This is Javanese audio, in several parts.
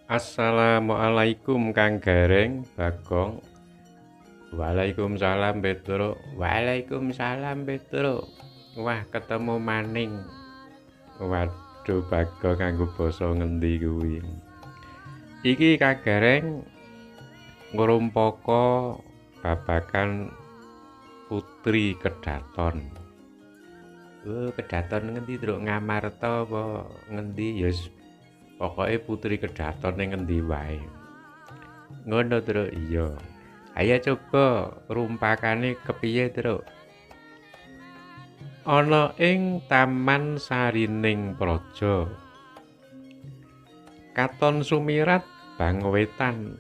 Assalamualaikum Kang Gareng, Bagong. Waalaikumsalam Petro. Waalaikumsalam Petro. Wah, ketemu maning. Waduh, Bagong nganggo basa ngendi kuwi. Iki Kang Gareng ngrumpaka babagan Putri Kedaton. Oh, Kedaton ngendi, Truk? Ngamarta apa ngendi? Ya pokoke Putri Kedaton ning ngendi wae. Ngono, Truk. Iya. Ayo coba rumpakane kepiye, Truk? Ana ing Taman Sarining Praja. Katon sumirat bangwetan.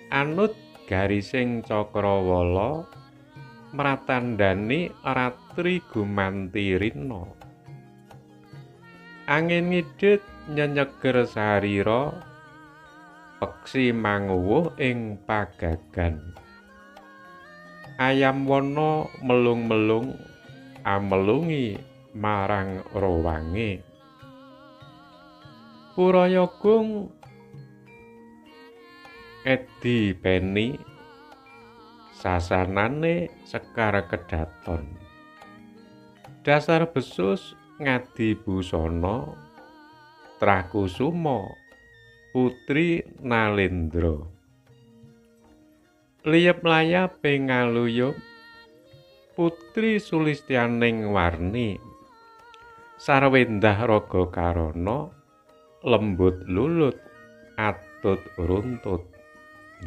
Anut garising cakrawala mratandhani ratri gumanti rina. Angin ngidit nyenyeger sarira, peksi manguwuh ing pagagan. Ayam wana melung-melung amelungi marang rowange. Purayagung edi peni sasanane Sekar Kedaton. Dasar besus ngadi busana Trakusuma Putri Nalendra. Liyep layap ngaluyup Putri Sulistyaning Warni. Sarwendah raga karana lembut lulut atut runtut.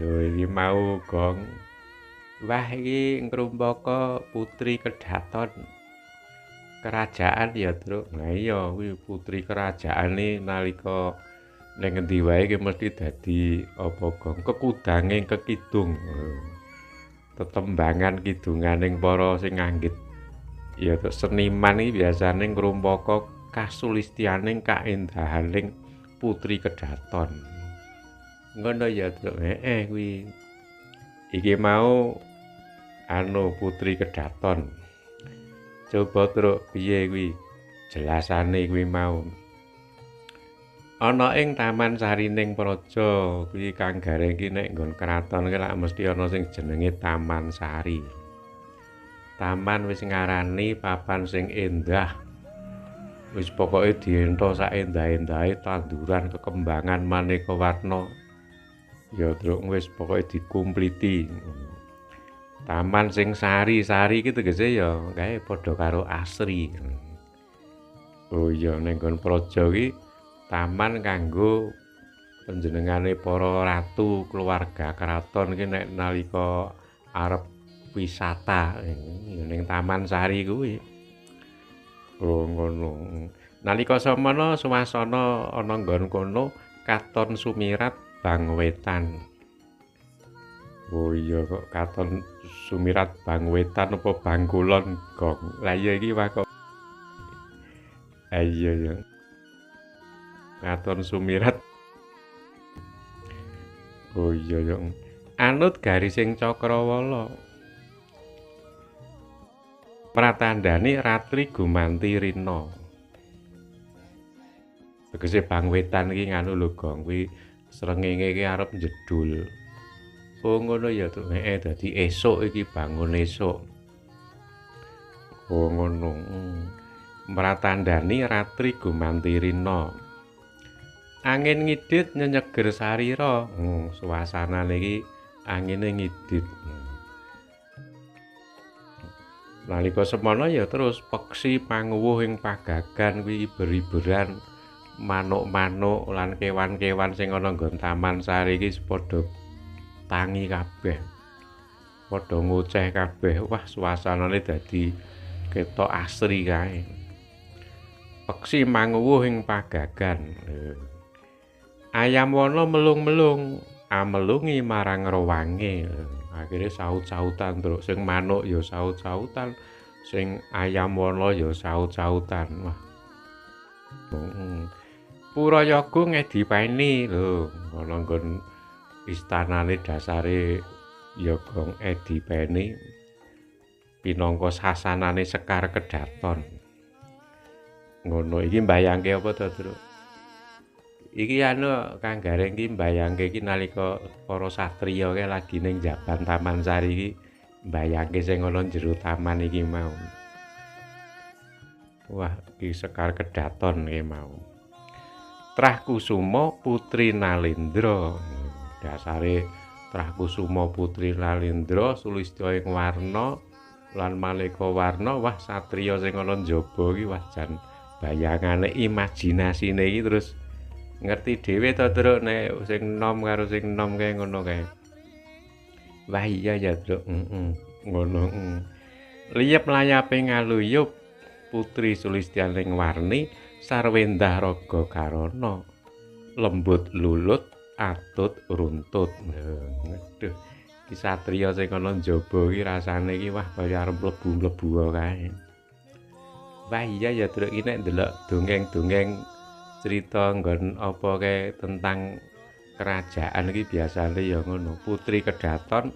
Lho iki mau Gong. Wah, iki ngrumpaka Putri Kedaton. Kerajaan ya, Truk. Lah iya kuwi putri kerajaane nalika ning ngendi wae iki mesti dadi apa, Gong, kekudange kekidung. Tetembangan kidunganing para sing nganggit. Ya seniman iki biasane ngrumpaka kasulistyaning kaendahaning Putri Kedaton. Ngono ya, Truk. Heeh kuwi. Iki mau anu Putri Kedaton. Coba Truk piye kuwi jelasane kuwi mau. Ana ing Taman Sarining Praja kuwi Kang Gareng iki nek nggon kraton ki lak mesti ana sing jenenge Taman Sari. Taman wis ngarani papan sing endah. Wis pokoke diento sak endah-endahe tanduran kekembangan maneka warna. Ya Truk wis pokoke dikumpliti. Taman sing sari-sari iki tegese ya kae padha karo asri. Oh iya ning nggon praja iki taman kanggo panjenengane para ratu keluarga keraton iki nek nalika arep wisata ya ning Taman Sari kuwi. Oh ngono. Nalika samana suasana ana nggon kono katon sumirat bangwetan. Oh iya kok katon sumirat bangwetan apa bangkulon, Gong. Lah iya iki wah kok. Iya ya. Katon sumirat. Oh iya ya. Anut garising cakrawala. Pratandhani ratri gumanti rina. Tegese bangwetan iki nganu lho, Gong, kuwi srengenge iki arep njedhul. Oh ngono ya, Truk. Heeh, dadi esuk iki bangun esuk. Oh ngono. Mratandhani ratri gumanti rina. Angin ngidit nyenyeger sarira. Suasanane iki angine ngidit. Nalika semana ya terus peksi panguwuh ing pagagan kuwi iber-iberan manuk-manuk lan kewan-kewan sing ana nggon Taman Sari iki padha tangi kabeh. Padha ngoceh kabeh. Wah, suasanane dadi ketok asri kae. Peksi manguwuh ing pagagan. Ayam wana melung-melung amelungi marang rowange. Akhire saut-sautan, Truk. Sing manuk ya saut-sautan, sing ayam wana ya saut-sautan. Wah. Purayaga ngedipeni lho, ana nggon istanane dasare ya Gong Edipeni pinangka sasanane Sekar Kedaton. Ngono iki mbayangke apa to, Truk? Iki anu Kang Gareng iki mbayangke iki nalika para satriya kae lagi ning jaban Taman Sari iki mbayangke sing ana jero taman iki mau. Wah, iki Sekar Kedaton iki mau. Trah Kusuma Putri Nalendra. Dasare Trah Kusuma Putri Nalendra sulistya ing warna lan maneka warna, wah satriya sing ana njaba iki wah jan bayangane imajinasine iki terus ngerti dhewe to, Truk, nek sing nom karo sing nom kae ngono kae. Wah iya ya, Truk, heeh. Ngono. Liyep layape ngaluyup Putri Sulistyaning Warni sarwendah raga karana lembut lulut atut runtut. Aduh, iki satriya sing ana njaba iki rasane iki wah kaya arep mlebu-mlebu kae. Wah iya ya, Truk, iki nek ndelok dongeng-dongeng cerita nggon apa kae tentang kerajaan iki biasane ya ngono. Putri Kedaton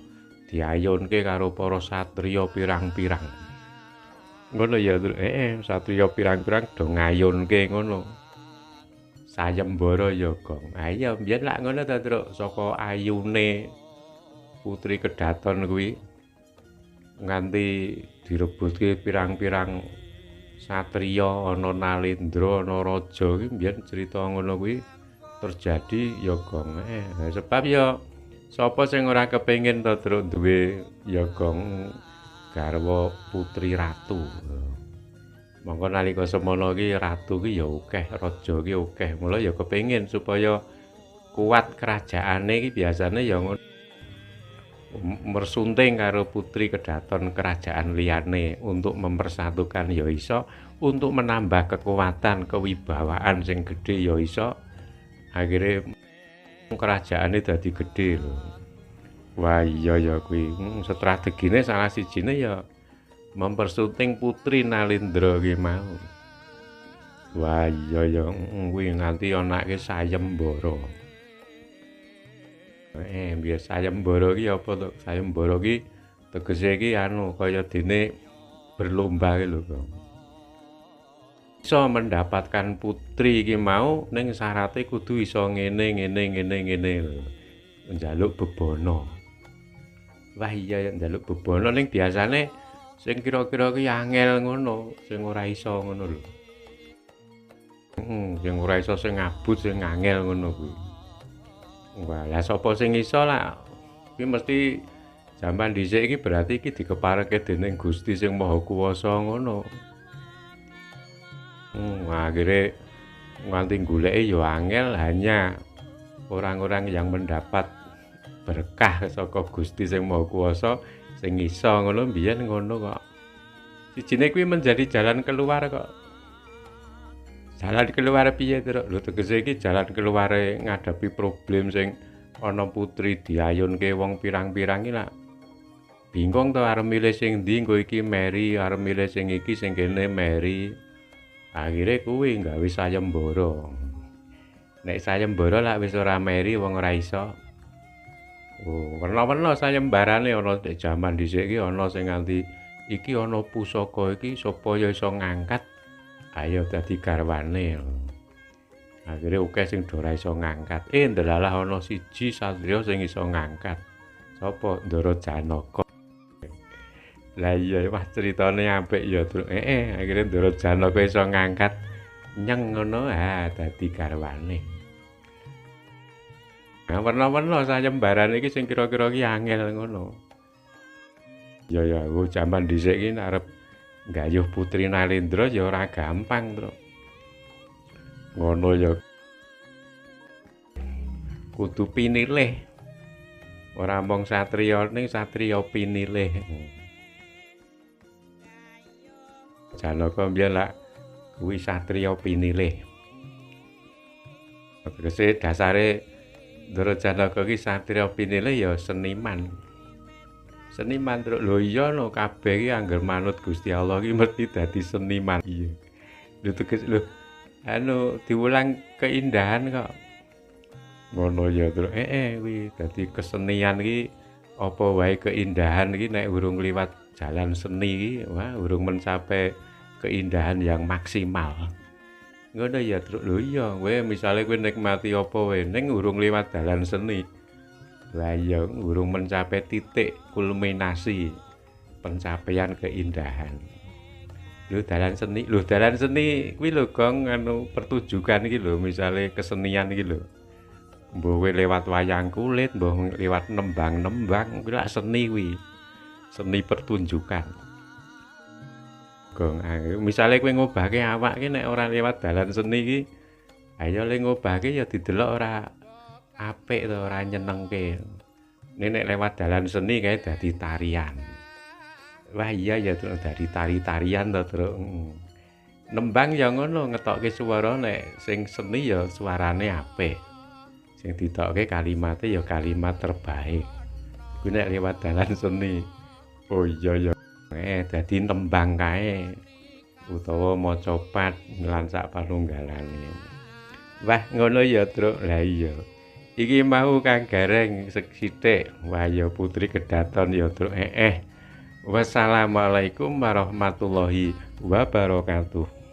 diayunke karo para satriya pirang-pirang. Ngono ya, Truk. Satriya pirang-pirang do ngayunke ngono. Sayembara ya, Gong. Ha iya mbiyen lak ngono ta, Truk, saka ayune Putri Kedaton kuwi nganti direbutke pirang-pirang satriya, ana Nalendra, ana raja iki mbiyen cerita ngono kuwi terjadi ya, Gong. Sebab ya sapa sing ora kepengin to, Truk, duwe ya, Gong, garwa putri ratu. Mongko nalika semono iki ratu ki ya akeh, raja ki akeh. Mula ya kepengin supaya kuat kerajaane iki biasane ya ngono. Mersunting karo Putri Kedaton kerajaan liyane untuk mempersatukan ya iso, untuk menambah kekuatan kewibawaan sing gedhe ya iso. Akhire kerajaane dadi gedhe lho. Wah iya ya kuwi, strategine salah sijine ya mempersunting Putri Nalendra ki mau. Wah iya ya, kuwi nganti anake sayembara. Biar sayembara ki apa to? Sayembara ki tegese ki anu kaya dene berlomba ki lho, Bang. Iso mendapatkan putri iki mau ning syarate kudu iso ngene ngene ngene ngene lho. Njaluk bebana. Wah iya ya njaluk bebana ning biasane sing kira-kira ki angel ngono, sing ora iso ngono lho. Sing ora iso sing ngabut sing angel ngono kuwi. Wah, lah sapa sing iso lah kuwi mesti jaman dhisik iki berarti iki dikepareke dening Gusti sing Maha Kuwasa ngono. Akhire nganti goleke ya angel, hanya orang-orang yang mendapat berkah saka Gusti sing Maha Kuwasa sing iso ngono mbiyen ngono kok. Sijine kuwi menjadi jalan keluar kok. Jalan keluar piye, Truk? Lho tegese iki jalan keluare ngadepi problem sing ana putri diayunke wong pirang-pirang iki lak bingung to arep milih sing ndi, engko iki meri, arep milih sing iki sing kene meri. Akhire kuwi gawe sayembara. Nek sayembara lak wis ora meri wong ora iso. Oh, werna-werna sayembarane ana nek jaman dhisik iki ana sing nganti iki ana pusaka iki supaya iso ngangkat ayo dadi garwane. Akhire akeh sing do ora iso ngangkat. Ndelalah ana siji satriya sing iso ngangkat. Sapa? Ndara Janaka. Lah iya wah critane apik ya, Truk. Akhire Ndara Janaka iso ngangkat nyeng ngono, ha dadi garwane. Nah, werna-werna sayembarane iki sing kira-kira ki angel ngono. Ya ya, jaman dhisik iki arep nggayuh Putri Nalendra ya ora gampang, Truk. Ngono ya. Kudu pinilih. Ora mung satriya ning satriya pinilih. Janaka mbiyen lak kuwi satriya pinilih. Tegese dasare Ndara Janaka ki satriya pinilih ya seniman. Seniman, Truk. Lho iya no kabeh iki angger manut Gusti Allah ki mesti dadi seniman. Iya. Lho teges lho anu diwulang keindahan kok. Ngono ya, Truk. Kuwi dadi kesenian ki apa wae keindahan ki nek urung liwat jalan seni ki wah urung mencapai keindahan yang maksimal. Ngono ya, Truk. Lho iya, kowe misale kowe nikmati apa wae ning urung liwat dalan seni. Lah iya, urung mencapai titik kulminasi pencapaian keindahan. Lho dalan seni, lho dalan seni kuwi lho Gong, anu pertunjukan iki lho, misale kesenian iki lho. Mbuh kowe lewat wayang kulit, mbuh lewat nembang-nembang, kuwi lak seni kuwi. Seni pertunjukan. Gong, misale kowe ngobahke awak ki nek ora lewat dalan seni iki, ayo le ngobahke ya didelok ora apik to, ora nyenengke. Nek lewat dalan seni kae dadi tarian. Wah iya ya, Truk, dadi tari-tarian to, Truk. Nembang ya ngono, ngetokke swara nek sing seni ya suarane apik. Sing ditokke kalimate ya kalimat terbaik. Kuwi nek lewat dalan seni. Oh iya ya. Dadi nembang kae utawa maca pat lan sak panunggalane. Wah, ngono ya, Truk. Lah iya. Iki mau Kang Gareng sithik. Wah ya Putri Kedaton ya, Truk. Wassalamualaikum warahmatullahi wabarakatuh.